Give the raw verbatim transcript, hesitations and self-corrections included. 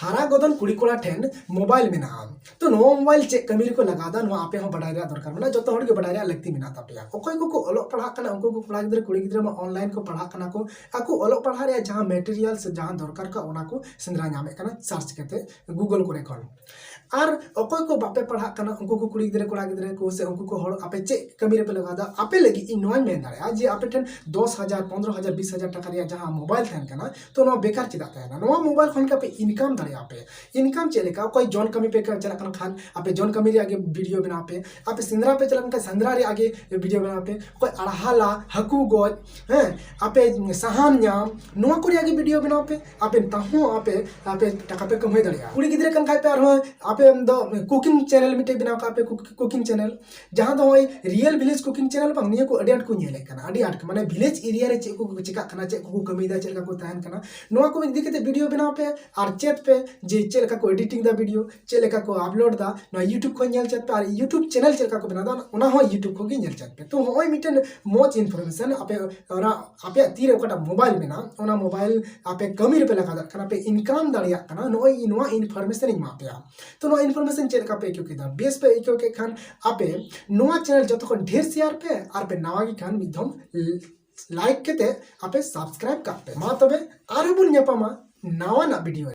ᱦᱟᱨᱟ ᱜᱚᱫᱚᱱ ᱠᱩᱲᱤ ᱠᱚᱲᱟ ᱴᱷᱮᱱ ᱢᱳᱵᱟᱭᱤᱞ ᱢᱮᱱᱟᱜᱼᱟ᱾ ᱛᱚ ᱱᱚᱣᱟ ᱢᱳᱵᱟᱭᱤᱞ ᱪᱮᱫ ᱠᱟᱹᱢᱤ ᱨᱮᱠᱚ ᱞᱟᱜᱟᱣ ᱮᱫᱟ, ᱱᱚᱣᱟ ᱟᱯᱮ ᱦᱚᱸ ᱵᱟᱰᱟᱭ ᱨᱮᱭᱟᱜ ᱫᱚᱨᱠᱟᱨ ᱢᱮᱱᱟᱜᱼᱟ, ᱡᱚᱛᱚ ᱦᱚᱲ ᱜᱮ ᱵᱟᱰᱟᱭ ᱨᱮᱭᱟᱜ ᱞᱟᱹᱠᱛᱤ ᱢᱮᱱᱟᱜ ᱛᱟᱯᱮᱭᱟ᱾ ᱚᱠᱚᱭ ᱠᱚᱠᱚ ᱚᱞᱚᱜ ᱯᱟᱲᱦᱟᱜ ᱠᱟᱱᱟ, ᱩᱱᱠᱩ ᱠᱚ ᱠᱚᱲᱟ ᱜᱤᱫᱽᱨᱟᱹ ᱠᱩᱲᱤ ᱜᱤᱫᱽᱨᱟᱹ ᱢᱟ online ᱠᱚ ᱯᱟᱲᱦᱟᱜ ᱠᱟᱱᱟ ᱠᱚ, ᱟᱠᱚ ᱚᱞᱚᱜ ᱯᱟᱲᱦᱟᱜ ᱨᱮᱭᱟᱜ ᱡᱟᱦᱟᱸ material ᱥᱮ ᱡᱟᱦᱟᱸ ᱫᱚᱨᱠᱟᱨ ᱠᱚ, ᱚᱱᱟ ᱠᱚ ᱥᱮᱸᱫᱽᱨᱟ ᱧᱟᱢᱮᱫ ᱠᱟᱱᱟ search ᱠᱟᱛᱮ Google ᱠᱚᱨᱮ ᱠᱷᱚᱱ᱾ ᱟᱨ ᱚᱠᱚᱭ ᱠᱚ ᱵᱟᱯᱮ ᱯᱟᱲᱦᱟᱜ ᱠᱟᱱᱟ, ᱩᱱᱠᱩ ᱠᱚ ᱠᱩᱲᱤ ᱜᱤᱫᱽᱨᱟᱹ ᱠᱚᱲᱟ ᱜᱤᱫᱽᱨᱟᱹ ᱠᱚ ᱥᱮ ᱩᱱᱠᱩ ᱠᱚ ᱦᱚᱲ ᱟᱯᱮ ᱪᱮᱫ ᱠᱟᱹᱢᱤ ᱨᱮᱯᱮ ᱞᱟᱜᱟᱣ ᱮᱫᱟ, ᱟᱯᱮ ᱞᱟᱹᱜᱤᱫ ᱤᱧ ᱱᱚᱣᱟᱧ ᱢᱮᱱ ᱫᱟᱲᱮᱭᱟᱜᱼᱟ ᱡᱮ ᱟᱯᱮ ᱴᱷᱮᱱ ᱫᱚᱥ ᱦᱟᱡᱟᱨ, ᱯᱚᱱᱫᱽᱨᱚ ᱦᱟᱡᱟᱨ, ᱵᱤᱥ ᱦᱟᱡᱟᱨ ᱴᱟᱠᱟ ᱨᱮᱭᱟᱜ ᱡᱟᱦᱟᱸ ᱢᱳᱵᱟᱭᱤᱞ ᱛᱟᱦᱮᱱ ᱠᱟᱱᱟ, ᱛᱚ ᱱᱚᱣᱟ ᱵᱮᱠᱟᱨ ᱪᱮᱫᱟᱜ ᱛᱟᱦᱮᱱᱟ? ᱱᱚᱣᱟ ᱢᱳᱵᱟᱭᱤᱞ ᱠᱷᱚᱱ ᱜᱮ ᱟᱯᱮ income ᱫᱟᱲᱮᱭᱟᱜᱼᱟ ᱯᱮ᱾ Income ᱪᱮᱫ ᱞᱮᱠᱟ? ᱚᱠᱚᱭ ᱡᱚᱱ ᱠᱟᱹᱢᱤ ᱯᱮ ᱪᱟᱞᱟᱜ ᱠᱟᱱ ᱠᱷᱟᱱ, ᱟᱯᱮ ᱡᱚᱱ ᱠᱟᱹᱢᱤ ᱨᱮᱭᱟᱜ ᱜᱮ video ᱵᱮᱱᱟᱣ ᱯᱮ᱾ ᱟᱯᱮ ᱥᱮᱸᱫᱽᱨᱟ ᱯᱮ ᱪᱟᱞᱟᱜ ᱠᱟᱱ ᱠᱷᱟᱱ, ᱥᱮᱸᱫᱽᱨᱟ ᱨᱮᱭᱟᱜ ᱜᱮ video ᱵᱮᱱᱟᱣ ᱯᱮ᱾ ᱚᱠᱚᱭ ᱟᱲᱦᱟᱞᱟ, ᱦᱟᱹᱠᱩ ᱜᱚᱡ, ᱦᱮᱸ, ᱟᱯᱮ ᱥᱟᱦᱟᱱ ᱧᱟᱢ, ᱱᱚᱣᱟ ᱠᱚ ᱨᱮᱭᱟᱜ ᱜᱮ video ᱵᱮᱱᱟᱣ ᱯᱮ᱾ ᱟᱯᱮ ᱛᱟᱦᱚᱸ ᱟᱯᱮ, ᱟᱯᱮ ᱴᱟᱠᱟ ᱯᱮ ᱠᱟᱢᱟᱣ ᱫᱟᱲᱮᱭᱟᱜᱼᱟ᱾ ᱠᱩᱲᱤ ᱜᱤᱫᱽᱨᱟᱹ ᱠᱟᱱ ᱠᱷᱟᱡ ᱯᱮ, ᱟᱨᱦᱚᱸ ᱟᱯᱮ ᱫᱚ cooking channel ᱢᱤᱫᱴᱮᱡ ᱵᱮᱱᱟᱣ ᱠᱟᱜ ᱯᱮ, cook-, cooking channel, ᱡᱟᱦᱟᱸ ᱫᱚ ᱱᱚᱜᱼᱚᱭ Real Village Cooking Channel ᱵᱟᱝ, ᱱᱤᱭᱟᱹ ᱠᱚ ᱟᱹᱰᱤ ᱟᱸᱴ ᱠᱚ ᱧᱮᱞᱮᱫ ᱠᱟᱱᱟ, ᱟᱹᱰᱤ ᱟᱸᱴ ᱠᱚ, ᱢᱟᱱᱮ village area ᱨᱮ ᱪᱮᱫ ᱠᱚ ᱪᱮᱠᱟᱜ ᱠᱟᱱᱟ, ᱪᱮᱫ ᱠᱚᱠᱚ ᱠᱟᱹᱢᱤᱭᱮᱫᱟ, ᱪᱮᱫ ᱞᱮᱠᱟ ᱠᱚ ᱛᱟᱦᱮᱱ ᱠᱟᱱᱟ, ᱱᱚᱣᱟ ᱠᱚ ᱤᱫᱤ ᱠᱟᱛᱮ video ᱵᱮᱱᱟᱣ ᱯᱮ᱾ ᱟᱨ ᱪᱮᱫ ᱯᱮ ᱡᱮ ᱪᱮᱫ ᱞᱮᱠᱟ ᱠᱚ editing ᱫᱟ video, ᱪᱮᱫ ᱞᱮᱠᱟ ᱠᱚ upload ᱫᱟ, ᱱᱚᱣᱟ YouTube ᱠᱷᱚᱱ ᱧᱮᱞ ᱪᱮᱫ ᱯᱮ᱾ ᱟᱨ YouTube channel ᱪᱮᱫ ᱞᱮᱠᱟ ᱠᱚ ᱵᱮᱱᱟᱣ ᱫᱟ, ᱚᱱᱟ ᱦᱚᱸ YouTube ᱠᱷᱚᱱ ᱜᱮ ᱧᱮᱞ ᱪᱮᱫ ᱯᱮ᱾ ᱛᱚ ᱱᱚᱜᱼᱚᱭ ᱢᱤᱫᱴᱮᱱ ᱢᱚᱡᱽ information ᱟᱯᱮ, ᱚᱱᱟ ᱟᱯᱮᱭᱟᱜ ᱛᱤᱨᱮ ᱚᱠᱟᱴᱟᱜ ᱢᱳᱵᱟᱭᱤᱞ ᱢᱮᱱᱟᱜᱼᱟ, ᱚᱱᱟ ᱢᱳᱵᱟᱭᱤᱞ ᱟᱯᱮ ᱠᱟᱹᱢᱤ ᱨᱮᱯᱮ ᱞᱟᱜᱟᱣ ᱫᱟᱲᱮᱭᱟᱜ ᱠᱟᱱᱟ, ᱯᱮ income ᱫᱟᱲᱮᱭᱟᱜ ᱠᱟᱱᱟ, ᱱᱚᱜᱼᱚᱭ ᱱᱚᱣᱟ information ᱤᱧ ᱮᱢᱟᱜ ᱯᱮᱭᱟ᱾ ᱛᱚ ᱱᱚᱣᱟ information ᱪᱮᱫ ᱞᱮᱠᱟ ᱯᱮ ᱟᱹᱭᱠᱟᱹᱣ ᱠᱮᱫᱟ? ᱵᱮᱥ ᱯᱮ ᱟᱹᱭᱠᱟᱹᱣ ᱠᱮᱫ ᱠᱷᱟᱱ ᱟᱯᱮ ᱱᱚᱣᱟ channel ᱡᱚᱛᱚ ᱠᱷᱚᱱ ᱰᱷᱮᱨ share ᱯᱮ, ᱟᱨ ᱯᱮ ᱱᱟᱣᱟ ᱜᱮ ᱠᱷᱟᱱ ᱢᱤᱫ ᱫᱷᱚᱢ like ᱠᱟᱛᱮ ᱟᱯᱮ subscribe ᱠᱟᱜ ᱯᱮ᱾ ᱢᱟ ᱛᱚᱵᱮ ᱟᱨᱦᱚᱸ ᱵᱚᱱ ᱧᱟᱯᱟᱢᱟ ᱱᱟᱣᱟᱱᱟᱜ video ᱨᱮ᱾